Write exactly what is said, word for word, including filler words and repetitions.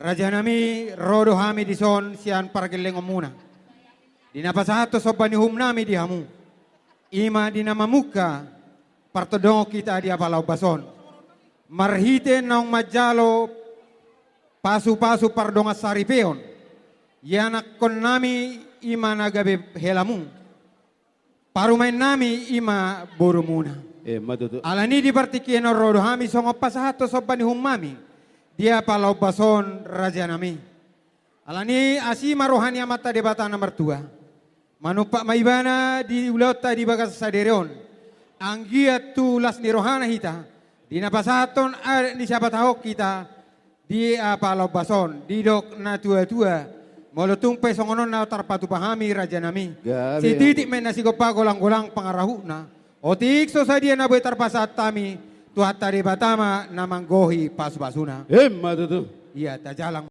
Rajanami, ro do hami dison sian pargellengonmuna, di na pasahathon somba ni uhumnami di hamu, i ma di na mamungka partondongon hita di apala ombas on, marhite naung manjalo pasupasu pardongan saripeon, ianakkonnami i ma na gabe helamu, parumaennami i ma borumuna. Emma tutu. Alani di partingkian on ro do hami songon pasahathon somba ni uhummami di apala ombas on, rajanami. Alani asi ma roha ni Amanta Debata na martua, manumpak ma Ibana di ulaonta di bagasan sadari on, anggiat tu las ni rohana hita, di na pasahathon adat ni siapatahon hita di apala ombas on, didok natuatua, molo tung pe songon on na tarpatupa hami, rajanami, gabe, sititik ma inna sigompa, golanggolang pangarahutna, otik so sadia na boi tarpasahat hami, Tuhanta Debata ma na manggohi pasupasuna. Emma tutu. Ia, tajalang.